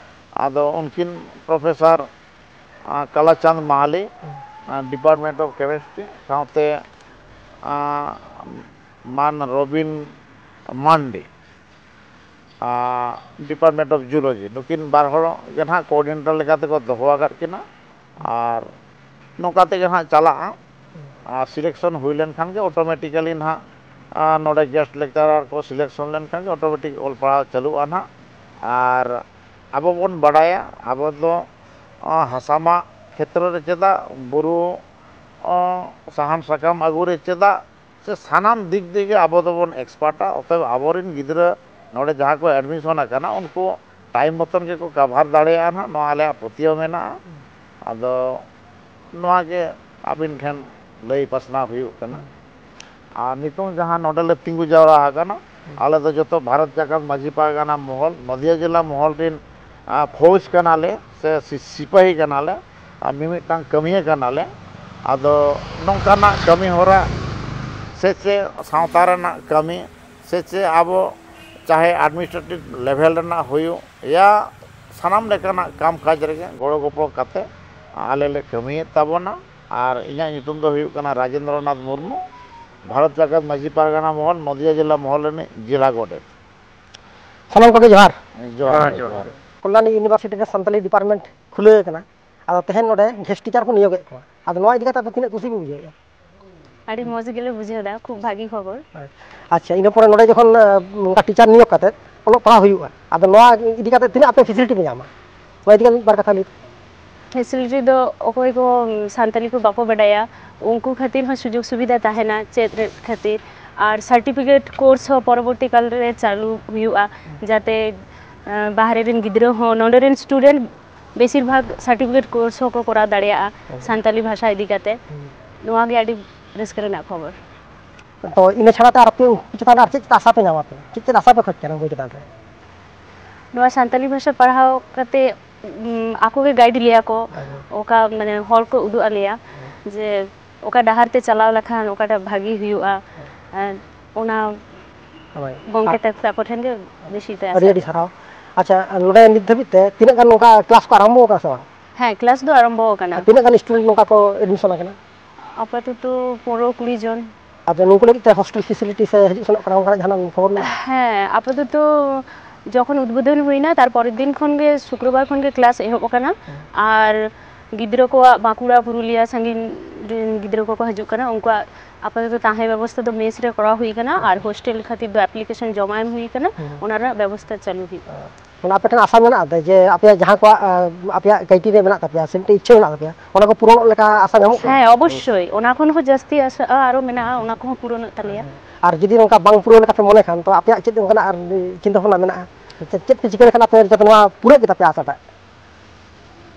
ᱟᱫᱚ ᱩᱱᱠᱤᱱ ᱯᱨᱚᱯᱷᱮᱥᱚᱨ, ᱟᱸ, ᱠᱟᱞᱟᱪᱟᱸᱫᱽ ᱢᱟᱦᱟᱞᱤ, ᱟᱸ, ᱰᱤᱯᱟᱨᱴᱢᱮᱱᱴ ᱚᱯᱷ ᱠᱮᱢᱤᱥᱴᱨᱤ, ᱥᱟᱶᱛᱮ, ᱟᱸ, ᱢᱟᱱ ᱨᱚᱵᱤᱱ ᱢᱟᱱᱰᱤ, ᱟᱸ, ᱰᱤᱯᱟᱨᱴᱢᱮᱱᱴ ᱚᱯᱷ ᱡᱩᱞᱚᱡᱤ, ᱱᱩᱠᱤᱱ ᱵᱟᱨ ᱦᱚᱲ ᱜᱮ ᱱᱟᱦᱟᱜ ᱠᱳᱚᱨᱰᱤᱱᱮᱴᱚᱨ ᱞᱮᱠᱟ ᱛᱮᱠᱚ ᱫᱚᱦᱚ ᱟᱠᱟᱫ ᱠᱤᱱᱟ᱾ ᱟᱨ ᱱᱚᱝᱠᱟ ᱛᱮᱜᱮ ᱱᱟᱦᱟᱜ ᱪᱟᱞᱟᱜᱼᱟ᱾ ᱟᱨ ᱥᱤᱞᱮᱠᱥᱚᱱ ᱦᱩᱭ ᱞᱮᱱᱠᱷᱟᱱ ᱜᱮ ᱚᱴᱳᱢᱮᱴᱤᱠᱟᱞᱤ ᱱᱟᱦᱟᱜ, ᱟᱨ ᱱᱚᱰᱮ ᱜᱮᱥᱴ ᱞᱮᱠᱪᱟᱨᱟᱨ ᱠᱚ ᱥᱤᱞᱮᱠᱥᱚᱱ ᱞᱮᱱᱠᱷᱟᱱ ᱜᱮ ᱚᱴᱳᱢᱮᱴᱤᱠ ᱚᱞ ᱯᱟᱲᱦᱟᱣ ᱪᱟᱹᱞᱩᱜᱼᱟ ᱱᱟᱦᱟᱜ᱾ ᱟᱨ ᱟᱵᱚ ᱵᱚᱱ ᱵᱟᱰᱟᱭᱟ, ᱟᱵᱚ ᱫᱚ, ᱟᱸ, ᱦᱟᱥᱟ ᱢᱟᱜ ᱠᱷᱮᱛᱨᱚ ᱨᱮ ᱪᱮᱫᱟᱜ, ᱵᱩᱨᱩ, ᱟᱸ, ᱥᱟᱦᱟᱱ ᱥᱟᱠᱟᱢ ᱟᱹᱜᱩ ᱨᱮ ᱪᱮᱫᱟᱜ, ᱥᱮ ᱥᱟᱱᱟᱢ ᱫᱤᱠ ᱫᱤᱭᱮ ᱟᱵᱚ ᱫᱚᱵᱚᱱ ᱮᱠᱥᱯᱟᱨᱴᱟ᱾ ᱚᱛᱚᱮᱵ ᱟᱵᱚᱨᱮᱱ ᱜᱤᱫᱽᱨᱟᱹ ᱱᱚᱰᱮ ᱡᱟᱦᱟᱸ ᱠᱚ ᱮᱰᱢᱤᱥᱚᱱ ᱟᱠᱟᱱᱟ, ᱩᱱᱠᱩ ᱴᱟᱭᱤᱢ ᱢᱚᱛᱚᱱ ᱜᱮᱠᱚ ᱠᱟᱵᱷᱟᱨ ᱫᱟᱲᱮᱭᱟᱜᱼᱟ ᱱᱟᱦᱟᱜ, ᱱᱚᱣᱟ ᱟᱞᱮᱭᱟᱜ ᱯᱟᱹᱛᱭᱟᱹᱣ ᱢᱮᱱᱟᱜᱼᱟ᱾ ᱟᱫᱚ ᱱᱚᱣᱟ ᱜᱮ ᱟᱹᱵᱤᱱ ᱴᱷᱮᱱ ᱞᱟᱹᱭ ᱯᱟᱥᱱᱟᱣ ᱦᱩᱭᱩᱜ ᱠᱟᱱᱟ᱾ ᱟᱨ ᱱᱤᱛᱚᱝ ᱡᱟᱦᱟᱸ ᱱᱚᱰᱮ ᱞᱮ ᱛᱤᱸᱜᱩ ᱡᱟᱣᱨᱟ ᱟᱠᱟᱱᱟ, ᱟᱞᱮ ᱫᱚ ᱡᱚᱛᱚ ᱵᱷᱟᱨᱚᱛ ᱡᱟᱠᱟᱛ ᱢᱟᱹᱡᱷᱤ ᱯᱟᱨᱜᱟᱱᱟ ᱢᱚᱦᱚᱞ, ᱱᱚᱫᱤᱭᱟ ᱡᱮᱞᱟ ᱢᱚᱦᱚᱞ ᱨᱮᱱ, ᱟᱸ, ᱯᱷᱳᱡᱽ ᱠᱟᱱᱟᱞᱮ ᱥᱮ ᱥᱤ-, ᱥᱤᱯᱟᱹᱦᱤ ᱠᱟᱱᱟᱞᱮ, ᱟᱨ ᱢᱤᱢᱤᱫᱴᱟᱝ ᱠᱟᱹᱢᱤᱭᱟᱹ ᱠᱟᱱᱟᱞᱮ᱾ ᱟᱫᱚ ᱱᱚᱝᱠᱟᱱᱟᱜ ᱠᱟᱹᱢᱤ ᱦᱚᱨᱟ ᱥᱮ ᱪᱮᱫ ᱥᱟᱶᱛᱟ ᱨᱮᱱᱟᱜ ᱠᱟᱹᱢᱤ ᱥᱮ ᱪᱮᱫ ᱟᱵᱚ ᱪᱟᱦᱮ ᱮᱰᱢᱤᱱᱤᱥᱴᱨᱮᱴᱤᱵᱷ ᱞᱮᱵᱷᱮᱞ ᱨᱮᱱᱟᱜ ᱦᱩᱭᱩᱜ, ᱭᱟ ᱥᱟᱱᱟᱢ ᱞᱮᱠᱟᱱᱟᱜ ᱠᱟᱢ ᱠᱟᱡᱽ ᱨᱮᱜᱮ ᱜᱚᱲᱚ ᱜᱚᱯᱚᱲᱚ ᱠᱟᱛᱮ ᱟᱞᱮ ᱞᱮ ᱠᱟᱹᱢᱤᱭᱮᱫ ᱛᱟᱵᱚᱱᱟ᱾ ᱟᱨ ᱤᱧᱟᱹᱜ ᱧᱩᱛᱩᱢ ᱫᱚ ᱦᱩᱭᱩᱜ ᱠᱟᱱᱟ ᱨᱟᱡᱮᱱᱫᱨᱚ ᱱᱟᱛᱷ ᱢᱩᱨᱢᱩ, ᱵᱷᱟᱨᱚᱛ ᱡᱟᱠᱟᱛ ᱢᱟᱹᱡᱷᱤ ᱯᱟᱨᱜᱟᱱᱟ ᱢᱚᱦᱚᱞ, ᱱᱚᱫᱤᱭᱟ ᱡᱮᱞᱟ ᱢᱚᱦᱚᱞ ᱨᱤᱱᱤᱡ ᱡᱮᱞᱟ ᱜᱚᱰᱮᱛ᱾ ᱥᱟᱱᱟᱢ ᱠᱚᱜᱮ ᱡᱚᱦᱟᱨ᱾ ᱡᱚᱦᱟᱨ, ᱦᱮᱸ, ᱡᱚᱦᱟᱨ᱾ ᱡᱚᱦᱟᱨ᱾ ᱠᱚᱞᱞᱟᱱᱤ ᱤᱭᱩᱱᱤᱵᱷᱟᱨᱥᱤᱴᱤ ᱨᱮ ᱥᱟᱱᱛᱟᱞᱤ ᱰᱤᱯᱟᱨᱴᱢᱮᱱᱴ ᱠᱷᱩᱞᱟᱹᱣ ᱟᱠᱟᱱᱟ, ᱟᱫᱚ ᱛᱮᱦᱮᱧ ᱱᱚᱰᱮ ᱜᱮᱥᱴ ᱴᱤᱪᱟᱨ ᱠᱚ ᱱᱤᱭᱳᱜᱮᱫ ᱠᱚᱣᱟ, ᱟᱫᱚ ᱱᱚᱣᱟ ᱤᱫᱤ ᱠᱟᱛᱮ ᱟᱯᱮ ᱛᱤᱱᱟᱹᱜ ᱠᱩᱥᱤ ᱯᱮ ᱵᱩᱡᱷᱟᱹᱣᱮᱫᱼᱟ? ᱟᱹᱰᱤ ᱢᱚᱡᱽ ᱜᱮᱞᱮ ᱵᱩᱡᱷᱟᱹᱣ ᱮᱫᱟ, ᱠᱷᱩᱵ ᱵᱷᱟᱹᱜᱤ ᱠᱷᱚᱵᱚᱨ᱾ ᱟᱪᱪᱷᱟ, ᱤᱱᱟᱹ ᱯᱚᱨᱮ ᱱᱚᱰᱮ ᱡᱚᱠᱷᱚᱱ, ᱟᱸ, ᱱᱚᱝᱠᱟ ᱴᱤᱪᱟᱨ ᱱᱤᱭᱳᱜ ᱠᱟᱛᱮ ᱚᱞᱚᱜ ᱯᱟᱲᱦᱟᱣ ᱦᱩᱭᱩᱜᱼᱟ, ᱟᱫᱚ ᱱᱚᱣᱟ ᱤᱫᱤ ᱠᱟᱛᱮ ᱛᱤᱱᱟᱹᱜ ᱟᱯᱮ ᱯᱷᱮᱥᱤᱞᱤᱴᱤ ᱯᱮ ᱧᱟᱢᱟ? ᱱᱚᱣᱟ ᱤᱫᱤ ᱠᱟᱛᱮ ᱢᱤᱫ ᱵᱟᱨ ᱠᱟᱛᱷᱟ ᱞᱟᱹᱭ ᱯᱮ᱾ ᱯᱷᱮᱥᱤᱞᱤᱴᱤ ᱫᱚ ᱚᱠᱚᱭ ᱠᱚ ᱥᱟᱱᱛᱟᱞᱤ ᱠᱚ ᱵᱟᱠᱚ ᱵᱟᱰᱟᱭᱟ, ᱩᱱᱠᱩ ᱠᱷᱟᱹᱛᱤᱨ ᱦᱚᱸ ᱥᱩᱡᱳᱜᱽ ᱥᱩᱵᱤᱫᱷᱟ ᱛᱟᱦᱮᱱᱟ ᱪᱮᱫ ᱨᱮ ᱠᱷᱟᱹᱛᱤᱨ, ᱟᱨ ᱥᱟᱨᱴᱤᱯᱷᱤᱠᱮᱴ ᱠᱳᱨᱥ ᱦᱚᱸ ᱯᱚᱨᱚᱵᱚᱨᱛᱤ ᱠᱟᱞ ᱨᱮ ᱪᱟᱹᱞᱩ ᱦᱩᱭᱩᱜᱼᱟ, ᱡᱟᱛᱮ, ᱟᱸ, ᱵᱟᱦᱨᱮ ᱨᱮᱱ ᱜᱤᱫᱽᱨᱟᱹ ᱦᱚᱸ, ᱱᱚᱰᱮ ᱨᱮᱱ ᱥᱴᱩᱰᱮᱱᱴ ᱵᱮᱥᱤᱨ ᱵᱷᱟᱜᱽ ᱥᱟᱨᱴᱤᱯᱷᱤᱠᱮᱴ ᱠᱳᱨᱥ ᱦᱚᱸᱠᱚ ᱠᱚᱨᱟᱣ ᱫᱟᱲᱮᱭᱟᱜᱼᱟ ᱦᱮᱸ᱾ ᱥᱟᱱᱛᱟᱞᱤ ᱵᱷᱟᱥᱟ ᱤᱫᱤ ᱠᱟᱛᱮ᱾ ᱦᱮᱸ᱾ ᱱᱚᱣᱟ ᱜᱮ ᱟᱹᱰᱤ ᱨᱟᱹᱥᱠᱟᱹ ᱨᱮᱱᱟᱜ ᱠᱷᱚᱵᱚᱨ᱾ ᱛᱚ ᱤᱱᱟᱹ ᱪᱷᱟᱲᱟ ᱛᱮ ᱟᱨ ᱟᱯᱮ ᱩᱱᱠᱩ ᱪᱮᱛᱟᱱ ᱨᱮ ᱟᱨ ᱪᱮᱫ ᱪᱮᱫ ᱟᱥᱟ ᱯᱮ ᱧᱟᱢᱟ ᱯᱮ? ᱪᱮᱫ ᱪᱮᱫ ᱟᱥᱟ ᱯᱮ ᱠᱷᱚᱡᱽ ᱠᱟᱱᱟ ᱩᱱᱠᱩ ᱪᱮᱛᱟᱱ ᱨᱮ? ᱱᱚᱣᱟ ᱥᱟᱱᱛᱟᱞᱤ ᱵᱷᱟᱥᱟ ᱯᱟᱲᱦᱟᱣ ᱠᱟᱛᱮ, ᱩᱢ, ᱟᱠᱚ ᱜᱮ ᱜᱟᱭᱤᱰ ᱞᱮᱭᱟ ᱠᱚ, ᱟᱪᱪᱷᱟ᱾ ᱚᱠᱟ ᱢᱟᱱᱮ ᱦᱚᱨ ᱠᱚ ᱩᱫᱩᱜ ᱟᱞᱮᱭᱟ ᱦᱮᱸ᱾ ᱡᱮ ᱚᱠᱟ ᱰᱟᱦᱟᱨ ᱛᱮ ᱪᱟᱞᱟᱣ ᱞᱮᱠᱷᱟᱱ ᱚᱠᱟᱴᱟᱜ ᱵᱷᱟᱜᱮ ᱦᱩᱭᱩᱜᱼᱟ᱾ ᱟᱨ ᱚᱱᱟ ᱦᱳᱭ᱾ ᱜᱚᱢᱠᱮ ᱟᱨ ᱛᱟᱠᱚ ᱴᱷᱮᱱ ᱜᱮ ᱵᱮᱥᱤ ᱛᱮ ᱟᱹᱰᱤ ᱟᱥᱟ᱾ ᱟᱹᱰᱤ ᱥᱟᱨᱦᱟᱣ᱾ ᱟᱪᱪᱷᱟ, ᱱᱚᱰᱮ ᱱᱤᱛ ᱫᱷᱟᱹᱵᱤᱡ ᱛᱮ ᱛᱤᱱᱟᱹᱜ ᱜᱟᱱ ᱱᱚᱝᱠᱟ ᱠᱞᱟᱥ ᱠᱚ ᱟᱨᱟᱢᱵᱷᱚ ᱟᱠᱟᱱᱟ ᱥᱮ ᱵᱟᱝ? ᱦᱮᱸ, ᱠᱞᱟᱥ ᱫᱚ ᱟᱨᱟᱢᱵᱷᱚ ᱟᱠᱟᱱᱟ᱾ ᱟᱨ ᱛᱤᱱᱟᱹᱜ ᱜᱟᱱ ᱥᱴᱩᱰᱮᱱᱴ ᱱᱚᱝᱠᱟ ᱠᱚ ᱮᱰᱢᱤᱥᱚᱱ ᱟᱠᱟᱱᱟ? ᱟᱯᱟᱛᱚᱛᱚ ᱯᱚᱱᱨᱚ ᱠᱩᱲᱤ ᱡᱚᱱ᱾ ᱟᱫᱚ ᱱᱩᱠᱩ ᱞᱟᱹᱜᱤᱫ ᱛᱮ ᱦᱳᱥᱴᱮᱞ ᱯᱷᱮᱥᱤᱞᱤᱴᱤ ᱥᱮ ᱦᱤᱡᱩᱜ ᱥᱮᱱᱚᱜ ᱠᱟᱱᱟ, ᱚᱱᱠᱟᱱᱟᱜ ᱡᱟᱦᱟᱱᱟᱜ ᱠᱷᱚᱵᱚᱨ ᱢᱮᱱᱟᱜᱼᱟ? ᱦᱮᱸ, ᱟᱯᱟᱛᱚᱛᱚ ᱡᱚᱠᱷᱚᱱ ᱩᱫᱵᱳᱫᱚᱱ ᱦᱩᱭᱱᱟ, ᱛᱟᱨ ᱯᱚᱨᱮᱨ ᱫᱤᱱ ᱠᱷᱚᱱ ᱜᱮ, ᱥᱩᱠᱨᱚᱵᱟᱨ ᱠᱷᱚᱱ ᱜᱮ ᱠᱞᱟᱥ ᱮᱦᱚᱵ ᱟᱠᱟᱱᱟ᱾ ᱦᱮᱸ᱾ ᱟᱨ ᱜᱤᱫᱽᱨᱟᱹ ᱠᱚᱣᱟᱜ, ᱵᱟᱸᱠᱩᱲᱟ, ᱯᱩᱨᱩᱞᱤᱭᱟᱹ, ᱥᱟᱺᱜᱤᱧ ᱨᱮᱱ ᱜᱤᱫᱽᱨᱟᱹ ᱠᱚᱠᱚ ᱦᱤᱡᱩᱜ ᱠᱟᱱᱟ, ᱩᱱᱠᱩᱣᱟᱜ ᱟᱯᱟᱛᱚᱛᱚ ᱛᱟᱦᱮᱸ ᱵᱮᱵᱚᱥᱛᱷᱟ ᱫᱚ ᱢᱮᱥ ᱨᱮ ᱠᱚᱨᱟᱣ ᱦᱩᱭ ᱟᱠᱟᱱᱟ, ᱟᱨ ᱦᱳᱥᱴᱮᱞ ᱠᱷᱟᱹᱛᱤᱨ ᱫᱚ ᱟᱯᱞᱤᱠᱮᱥᱚᱱ ᱡᱚᱢᱟ ᱮᱢ ᱦᱩᱭ ᱟᱠᱟᱱᱟ, ᱦᱮᱸ᱾ ᱚᱱᱟ ᱨᱮᱱᱟᱜ ᱵᱮᱵᱚᱥᱛᱷᱟ ᱪᱟᱹᱞᱩ ᱦᱩᱭᱩᱜᱼᱟ᱾ ᱢᱟᱱᱮ ᱟᱯᱮ ᱴᱷᱮᱱ ᱟᱥᱟ ᱢᱮᱱᱟᱜᱼᱟ ᱛᱚ ᱡᱮ ᱟᱯᱮᱭᱟᱜ ᱡᱟᱦᱟᱸ ᱠᱚᱣᱟᱜ, ᱟᱸ, ᱟᱯᱮᱭᱟᱜ ᱠᱨᱟᱭᱴᱮᱨᱤᱭᱟ ᱢᱮᱱᱟᱜ ᱛᱟᱯᱮᱭᱟ ᱥᱮ ᱢᱤᱫᱴᱮᱱ ᱤᱪᱪᱷᱟᱹ ᱢᱮᱱᱟᱜ ᱛᱟᱯᱮᱭᱟ, ᱚᱱᱟ ᱠᱚ ᱯᱩᱨᱚᱱᱚᱜ ᱞᱮᱠᱟ ᱟᱥᱟ ᱧᱟᱢᱚᱜ ᱠᱟᱱᱟ? ᱦᱮᱸ, ᱚᱵᱚᱥᱥᱳᱭ, ᱚᱱᱟ ᱠᱷᱚᱱ ᱦᱚᱸ ᱡᱟᱹᱥᱛᱤ ᱟᱥᱟᱜᱼᱟ, ᱟᱨᱚ ᱢᱮᱱᱟᱜᱼᱟ, ᱚᱱᱟ ᱠᱚᱦᱚᱸ ᱯᱩᱨᱚᱱᱚᱜ ᱛᱟᱞᱮᱭᱟ᱾ ᱟᱨ ᱡᱩᱫᱤ ᱱᱚᱝᱠᱟ ᱵᱟᱝ ᱯᱩᱨᱟᱹᱣ ᱞᱮᱠᱟ ᱯᱮ ᱢᱚᱱᱮ ᱠᱷᱟᱱ, ᱛᱚ ᱟᱯᱮᱭᱟᱜ ᱪᱮᱫ ᱚᱱᱠᱟᱱᱟᱜ ᱟᱨ ᱪᱤᱱᱛᱟᱹ ᱵᱷᱟᱵᱽᱱᱟ ᱢᱮᱱᱟᱜᱼᱟ? ᱪᱮᱫ, ᱪᱮᱫ ᱯᱮ ᱪᱤᱠᱟᱹ ᱞᱮᱠᱷᱟᱱ ᱟᱯᱮ ᱡᱟᱛᱮ ᱱᱚᱣᱟ ᱯᱩᱨᱟᱹᱜ ᱜᱮ ᱛᱟᱯᱮᱭᱟ ᱟᱥᱟᱴᱟᱜ?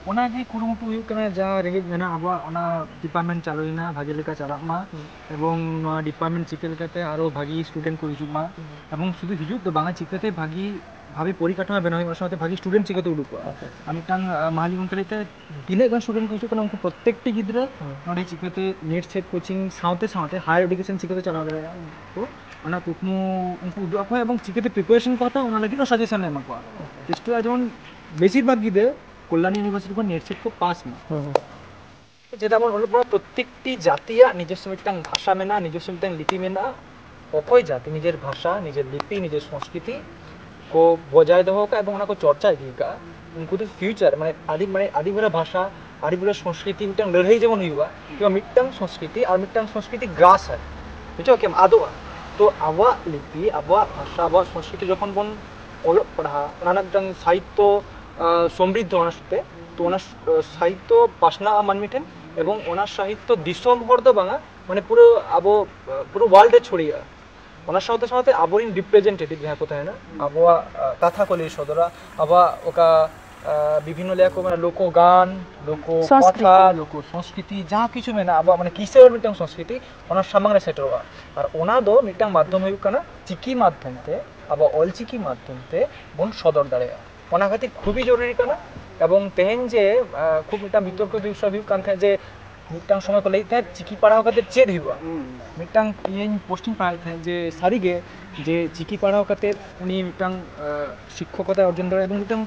ᱚᱱᱟᱜᱮ ᱠᱩᱨᱩᱢᱩᱴᱩ ᱦᱩᱭᱩᱜ ᱠᱟᱱᱟ, ᱡᱟᱦᱟᱸ ᱨᱮᱸᱜᱮᱡ ᱢᱮᱱᱟᱜ ᱟᱵᱚᱣᱟᱜ, ᱚᱱᱟ ᱰᱤᱯᱟᱨᱴᱢᱮᱱᱴ ᱪᱟᱹᱞᱩᱭᱮᱱᱟ, ᱵᱷᱟᱜᱮ ᱞᱮᱠᱟ ᱪᱟᱞᱟᱜ ᱢᱟ᱾ ᱦᱩᱸ᱾ ᱮᱵᱚᱝ ᱱᱚᱣᱟ ᱰᱤᱯᱟᱨᱴᱢᱮᱱᱴ ᱪᱤᱠᱟᱹ ᱞᱮᱠᱟᱛᱮ ᱟᱨᱚ ᱵᱷᱟᱜᱮ ᱥᱴᱩᱰᱮᱱᱴ ᱠᱚ ᱦᱤᱡᱩᱜ ᱢᱟ᱾ ᱦᱩᱸ᱾ ᱮᱵᱚᱝ ᱥᱩᱫᱷᱩ ᱦᱤᱡᱩᱜ ᱫᱚ ᱵᱟᱝᱟ, ᱪᱤᱠᱟᱹᱛᱮ ᱵᱷᱟᱜᱮ, ᱵᱷᱟᱜᱮ ᱯᱚᱨᱤᱠᱟᱴᱷᱟᱢᱳ ᱵᱮᱱᱟᱣ ᱦᱩᱭᱩᱜᱼᱟ, ᱥᱟᱶᱛᱮ ᱵᱷᱟᱜᱮ ᱥᱴᱩᱰᱮᱱᱴ ᱪᱤᱠᱟᱹᱛᱮ ᱩᱰᱩᱠᱚᱜᱼᱟ? ᱟᱪᱪᱷᱟ, ᱟᱪᱪᱷᱟ᱾ ᱟᱨ ᱢᱤᱫᱴᱟᱝ, ᱟᱸ, ᱢᱟᱦᱟᱞᱤ ᱜᱚᱢᱠᱮ ᱞᱟᱹᱭᱛᱮ ᱦᱩᱸ᱾ ᱛᱤᱱᱟᱹᱜ ᱜᱟᱱ ᱥᱴᱩᱰᱮᱱᱴ ᱠᱚ ᱦᱤᱡᱩᱜ ᱠᱟᱱᱟ, ᱩᱱᱠᱩ ᱯᱨᱚᱛᱛᱮᱠᱴᱤ ᱜᱤᱫᱽᱨᱟᱹ ᱦᱩᱸ᱾ ᱱᱚᱰᱮ ᱪᱤᱠᱟᱹᱛᱮ ᱱᱮᱴ ᱥᱮᱴ ᱠᱳᱪᱤᱝ ᱥᱟᱶᱛᱮ ᱥᱟᱶᱛᱮ ᱦᱟᱭᱟᱨ ᱮᱰᱩᱠᱮᱥᱚᱱ ᱪᱤᱠᱟᱹᱛᱮ ᱪᱟᱞᱟᱣ ᱫᱟᱲᱮᱭᱟᱜᱼᱟ, ᱦᱩᱸ᱾ ᱛᱚ ᱚᱱᱟ ᱠᱩᱠᱢᱩ ᱩᱱᱠᱩ ᱩᱫᱩᱜ ᱟᱠᱚ ᱦᱩᱭᱩᱜᱼᱟ, ᱮᱵᱚᱝ ᱪᱤᱠᱟᱹᱛᱮ ᱯᱨᱤᱯᱟᱨᱮᱥᱚᱱ ᱠᱚ ᱦᱟᱛᱟᱣᱟ, ᱚᱱᱟ ᱞᱟᱹᱜᱤᱫ ᱦᱚᱸ ᱥᱟᱡᱮᱥᱚᱱ ᱞᱮ ᱮᱢᱟ ᱠᱚᱣᱟ᱾ ᱟᱪᱪᱷᱟ᱾ ᱪᱮᱥᱴᱟᱭᱟ ᱡᱮᱢᱚᱱ ᱵᱮᱥᱤᱨ ᱵᱷᱟᱜᱽ ᱜᱤᱫᱽᱨᱟᱹ ᱠᱚᱞᱞᱟᱱᱤ ᱤᱭᱩᱱᱤᱵᱷᱟᱨᱥᱤᱴᱤ ᱠᱷᱚᱱ ᱱᱮᱴ ᱥᱮᱴ ᱠᱚ ᱯᱟᱥ ᱢᱟ᱾ ᱦᱩᱸ, ᱦᱩᱸ᱾ ᱪᱮᱫᱟᱜ ᱵᱚᱱ ᱚᱞᱚᱜ ᱯᱟᱲᱦᱟᱜ, ᱯᱨᱚᱛᱛᱮᱠᱴᱤ ᱡᱟᱹᱛᱤᱭᱟᱜ ᱱᱤᱡᱚᱥᱥᱚ ᱢᱤᱫᱴᱟᱝ ᱵᱷᱟᱥᱟ ᱢᱮᱱᱟᱜᱼᱟ, ᱱᱤᱡᱚᱥᱥᱚ ᱢᱤᱫᱴᱟᱝ ᱞᱤᱯᱤ ᱢᱮᱱᱟᱜᱼᱟ᱾ ᱚᱠᱚᱭ ᱡᱟᱹᱛᱤ ᱱᱤᱡᱮᱨ ᱵᱷᱟᱥᱟ, ᱱᱤᱡᱮᱨ ᱞᱤᱯᱤ, ᱱᱤᱡᱮᱨ ᱥᱚᱝᱥᱠᱨᱤᱛᱤ ᱠᱚ ᱵᱚᱡᱟᱭ ᱫᱚᱦᱚ ᱠᱟᱜᱼᱟ ᱮᱵᱚᱝ ᱚᱱᱟ ᱠᱚ ᱪᱚᱨᱪᱟ ᱤᱫᱤ ᱠᱟᱜᱼᱟ, ᱩᱱᱠᱩ ᱫᱚ ᱯᱷᱤᱭᱩᱪᱟᱨ, ᱢᱟᱱᱮ ᱟᱹᱰᱤ, ᱢᱟᱱᱮ ᱟᱹᱰᱤ ᱵᱷᱚᱨᱟ ᱵᱷᱟᱥᱟ, ᱟᱹᱰᱤ ᱵᱷᱚᱨᱟ ᱥᱚᱝᱥᱠᱨᱤᱛᱤ ᱢᱤᱫᱴᱟᱝ ᱞᱟᱹᱲᱦᱟᱹᱭ ᱡᱮᱢᱚᱱ ᱦᱩᱭᱩᱜᱼᱟ, ᱠᱤᱝᱵᱟ ᱢᱤᱫᱴᱟᱝ ᱥᱚᱝᱥᱠᱨᱤᱛᱤ ᱟᱨ ᱢᱤᱫᱴᱟᱝ ᱥᱚᱝᱥᱠᱨᱤᱛᱤ ᱜᱨᱟᱥ ᱟᱭ, ᱵᱩᱡᱷᱟᱹᱣ ᱠᱮᱢ ᱟᱫᱚᱜᱼᱟ᱾ ᱛᱚ ᱟᱵᱚᱣᱟᱜ ᱞᱤᱯᱤ, ᱟᱵᱚᱣᱟᱜ ᱵᱷᱟᱥᱟ, ᱟᱵᱚᱣᱟᱜ ᱥᱚᱝᱥᱠᱨᱤᱛᱤ ᱡᱚᱠᱷᱚᱱ ᱵᱚᱱ ᱚᱞᱚᱜ ᱯᱟᱲᱦᱟᱜ, ᱚᱱᱟ ᱨᱮᱱᱟᱜ ᱢᱤᱫᱴᱟᱝ ᱥᱟᱦᱤᱛᱛᱚ, ᱟᱸ, ᱥᱚᱢᱨᱤᱫᱷᱚ ᱚᱱᱟ ᱥᱟᱶᱛᱮ, ᱛᱚ ᱚᱱᱟ, ᱟᱸ, ᱥᱟᱦᱤᱛᱛᱚ ᱯᱟᱥᱱᱟᱜᱼᱟ ᱢᱟᱹᱱᱢᱤ ᱴᱷᱮᱱ, ᱮᱵᱚᱝ ᱚᱱᱟ ᱥᱟᱦᱤᱛᱛᱚ ᱫᱤᱥᱚᱢ ᱦᱚᱲ ᱫᱚ ᱵᱟᱝᱟ, ᱢᱟᱱᱮ ᱯᱩᱨᱟᱹ ᱟᱵᱚ, ᱟᱸ, ᱯᱩᱨᱟᱹ ᱣᱟᱨᱞᱰ ᱮ ᱪᱷᱚᱲᱤᱭᱟᱹᱜᱼᱟ᱾ ᱚᱱᱟ ᱥᱟᱶᱛᱮ ᱥᱟᱶᱛᱮ ᱟᱵᱚᱨᱮᱱ ᱨᱤᱯᱨᱮᱡᱮᱱᱴᱮᱴᱤᱵᱷ ᱡᱟᱦᱟᱸ ᱠᱚ ᱛᱟᱦᱮᱱᱟ, ᱟᱵᱚᱣᱟᱜ, ᱟᱸ, ᱠᱟᱛᱷᱟ ᱠᱚ ᱞᱟᱹᱭ ᱥᱚᱫᱚᱨᱟ, ᱟᱵᱚᱣᱟᱜ ᱚᱠᱟ, ᱟᱸ, ᱵᱤᱵᱷᱤᱱᱱᱚ ᱞᱟᱹᱭᱟ ᱠᱚ ᱢᱟᱱᱮ ᱞᱳᱠᱚ ᱜᱟᱱ, ᱞᱳᱠᱚ ᱥᱚᱝᱥᱠᱨᱤᱛᱤ᱾ ᱠᱟᱛᱷᱟ, ᱞᱳᱠᱚ ᱥᱚᱝᱥᱠᱨᱤᱛᱤ, ᱡᱟᱦᱟᱸ ᱠᱤᱪᱷᱩ ᱢᱮᱱᱟᱜᱼᱟ ᱟᱵᱚᱣᱟᱜ ᱢᱟᱱᱮ ᱠᱤᱥᱟᱹᱬ ᱢᱤᱫᱴᱟᱝ ᱥᱚᱝᱥᱠᱨᱤᱛᱤ, ᱚᱱᱟ ᱥᱟᱢᱟᱝ ᱨᱮ ᱥᱮᱴᱮᱨᱚᱜᱼᱟ᱾ ᱟᱨ ᱚᱱᱟ ᱫᱚ ᱢᱤᱫᱴᱟᱝ ᱢᱟᱫᱽᱫᱷᱚᱢ ᱦᱩᱭᱩᱜ ᱠᱟᱱᱟ ᱪᱤᱠᱤ ᱢᱟᱫᱽᱫᱷᱚᱢ ᱛᱮ, ᱟᱵᱚ ᱚᱞᱪᱤᱠᱤ ᱢᱟᱫᱽᱫᱷᱚᱢ ᱛᱮ ᱵᱚᱱ ᱥᱚᱫᱚᱨ ᱫᱟᱲᱮᱭᱟᱜᱼᱟ᱾ ᱚᱱᱟ ᱠᱷᱟᱹᱛᱤᱨ ᱠᱷᱩᱵᱤ ᱡᱚᱨᱩᱨᱤ ᱠᱟᱱᱟ᱾ ᱮᱵᱚᱝ ᱛᱮᱦᱮᱧ ᱡᱮ ᱟᱸ, ᱠᱷᱩᱵ ᱢᱤᱫᱴᱟᱝ ᱵᱤᱛᱚᱨᱠᱚ ᱵᱤᱥᱚᱭ ᱦᱩᱭᱩᱜ ᱠᱟᱱ ᱛᱟᱦᱮᱸᱫ ᱡᱮ ᱢᱤᱫᱴᱟᱝ ᱥᱚᱢᱚᱭ ᱠᱚ ᱞᱟᱹᱭᱮᱫ ᱛᱟᱦᱮᱸᱫ ᱪᱤᱠᱤ ᱯᱟᱲᱦᱟᱣ ᱠᱟᱛᱮ ᱪᱮᱫ ᱦᱩᱭᱩᱜᱼᱟ᱾ ᱢᱤᱫᱴᱟᱝ ᱤᱧ ᱯᱳᱥᱴ ᱤᱧ ᱯᱟᱲᱦᱟᱣᱮᱫ ᱛᱟᱦᱮᱸᱫ ᱡᱮ ᱥᱟᱹᱨᱤᱜᱮ ᱡᱮ ᱪᱤᱠᱤ ᱯᱟᱲᱦᱟᱣ ᱠᱟᱛᱮ ᱩᱱᱤ ᱢᱤᱫᱴᱟᱝ ᱟᱸ, ᱥᱤᱠᱠᱷᱚᱠᱚᱛᱟ ᱚᱨᱡᱚᱱ ᱫᱟᱲᱮᱭᱟᱜᱼᱟ ᱮᱵᱚᱝ ᱢᱤᱫᱴᱟᱝ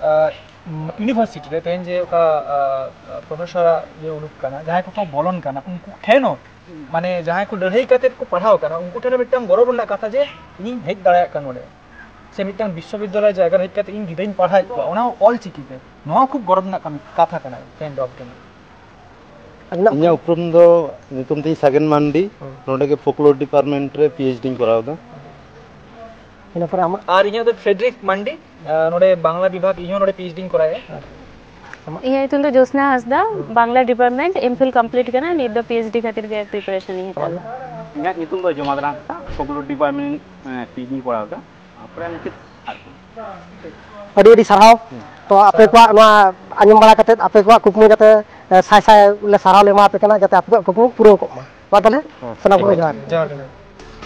ᱟᱸ, ᱤᱭᱩᱱᱤᱵᱷᱟᱨᱥᱤᱴᱤ ᱨᱮ ᱛᱮᱦᱮᱧ ᱡᱮ ᱚᱠᱟ ᱯᱨᱚᱯᱷᱮᱥᱚᱨᱟᱜ ᱤᱭᱟᱹ ᱩᱰᱩᱠ ᱠᱟᱱᱟ, ᱡᱟᱦᱟᱸᱭ ᱠᱚᱠᱚ ᱵᱚᱞᱚᱱ ᱠᱟᱱᱟ ᱩᱱᱠᱩ ᱴᱷᱮᱱ ᱦᱚᱸ, ᱢᱟᱱᱮ ᱡᱟᱦᱟᱸᱭ ᱠᱚ ᱞᱟᱹᱲᱦᱟᱹᱭ ᱠᱟᱛᱮ ᱠᱚ ᱯᱟᱲᱦᱟᱣ ᱠᱟᱱᱟ ᱩᱱᱠᱩ ᱴᱷᱮᱱ ᱦᱚᱸ ᱢᱤᱫᱴᱟᱝ ᱜᱚᱨᱚᱵᱽ ᱨᱮᱱᱟᱜ ᱠᱟᱛᱷᱟ ᱡᱮ ᱤᱧᱤᱧ ᱦᱮᱡ ᱫᱟᱲᱮᱭᱟᱜ ᱠᱟᱱᱟ ᱱᱚᱰᱮ, ᱥᱮ ᱢᱤᱫᱴᱟᱝ ᱵᱤᱥᱥᱚᱵᱤᱫᱽᱫᱟᱞᱚᱭ ᱡᱟᱭᱜᱟ ᱨᱮ ᱦᱮᱡ ᱠᱟᱛᱮ ᱤᱧ ᱜᱤᱫᱽᱨᱟᱹᱧ ᱯᱟᱲᱦᱟᱣᱮᱫ ᱠᱚᱣᱟ, ᱚᱱᱟ ᱦᱚᱸ ᱚᱞ ᱪᱤᱠᱤ ᱛᱮ᱾ ᱱᱚᱣᱟ ᱠᱷᱩᱵ ᱜᱚᱨᱚᱵᱽ ᱨᱮᱱᱟᱜ ᱠᱟᱹᱢᱤ, ᱠᱟᱛᱷᱟ ᱠᱟᱱᱟ ᱛᱮᱦᱮᱧ ᱫᱚ ᱟᱵᱚ ᱴᱷᱮᱱ᱾ ᱟᱹᱵᱤᱱᱟᱜ ᱤᱧᱟᱹᱜ ᱩᱯᱨᱩᱢ ᱫᱚ ᱧᱩᱛᱩᱢ ᱛᱤᱧ ᱥᱟᱜᱮᱱ ᱢᱟᱱᱰᱤ᱾ ᱦᱩᱸ᱾ ᱱᱚᱰᱮ ᱜᱮ ᱯᱷᱳᱠᱞᱳᱨ ᱰᱤᱯᱟᱨᱴᱢᱮᱱᱴ ᱨᱮ ᱯᱤ ᱮᱭᱤᱪ ᱰᱤᱧ ᱠᱚᱨᱟᱣ ᱮᱫᱟ᱾ ᱤᱱᱟᱹ ᱯᱚᱨᱮ ᱟᱢᱟᱜ? ᱟᱨ ᱤᱧᱟᱹᱜ ᱫᱚ ᱯᱷᱨᱮᱰᱨᱤᱠ ᱢᱟᱱᱰᱤ, ᱟᱨ ᱱᱚᱰᱮ ᱵᱟᱝᱞᱟ ᱵᱤᱵᱷᱟᱜᱽ, ᱤᱧ ᱦᱚᱸ ᱱᱚᱰᱮ ᱯᱤ ᱮᱭᱤᱪ ᱰᱤᱧ ᱠᱚᱨᱟᱣᱮᱫᱼᱟ᱾ ᱤᱧᱟᱹᱜ ᱧᱩᱛᱩᱢ ᱫᱚ ᱡᱳᱥᱱᱟ ᱦᱟᱸᱥᱫᱟ, ᱵᱟᱝᱞᱟ ᱰᱤᱯᱟᱨᱴᱢᱮᱱᱴ, ᱮᱢ ᱯᱷᱤᱞ ᱠᱚᱢᱯᱞᱤᱴ ᱠᱟᱱᱟ, ᱱᱤᱛ ᱫᱚ ᱯᱤ ᱮᱭᱤᱪ ᱰᱤ ᱠᱷᱟᱹᱛᱤᱨ ᱜᱮ ᱯᱨᱤᱯᱟᱨᱮᱥᱚᱱ ᱤᱧ ᱦᱟᱛᱟᱣ ᱮᱫᱟ᱾ ᱤᱧᱟᱹᱜ ᱧᱩᱛᱩᱢ ᱫᱚ ᱡᱚᱢᱟᱫ ᱨᱟᱢ ᱦᱟᱸᱥᱫᱟ, ᱯᱷᱳᱠᱞᱳᱨ ᱰᱤᱯᱟᱨᱴᱢᱮᱱᱴ, ᱮᱸ, ᱯᱤ ᱮᱭᱤᱪ ᱰᱤᱧ ᱠᱚᱨᱟᱣ ᱮᱫᱟ᱾ ᱛᱟᱨᱯᱚᱨᱮ ᱢᱩᱪᱟᱹᱫ ᱟᱨᱠᱤ᱾ ᱟᱹᱰᱤ ᱟᱹᱰᱤ ᱥᱟᱨᱦᱟᱣ᱾ ᱛᱚ ᱟᱯᱮ ᱠᱚᱣᱟᱜ ᱱᱚᱣᱟ ᱟᱸᱡᱚᱢ ᱵᱟᱲᱟ ᱠᱟᱛᱮ ᱟᱯᱮ ᱠᱚᱣᱟᱜ ᱠᱩᱠᱢᱩ ᱡᱟᱛᱮ, ᱮ, ᱥᱟᱭ ᱥᱟᱭ ᱞᱮ ᱥᱟᱨᱦᱟᱣ ᱞᱮ ᱮᱢᱟ ᱟᱯᱮ ᱠᱟᱱᱟ, ᱡᱟᱛᱮ ᱟᱯᱮ ᱠᱚᱣᱟᱜ ᱠᱩᱠᱢᱩ ᱯᱩᱨᱟᱹᱣ ᱠᱚᱜ ᱢᱟ᱾ ᱢᱟ ᱛᱟᱦᱞᱮ, ᱦᱮᱸ᱾ ᱥᱟᱱᱟᱢ ᱠᱚᱜᱮ ᱡᱚᱦᱟᱨ᱾ ᱡᱚᱦᱟᱨ ᱜᱮ᱾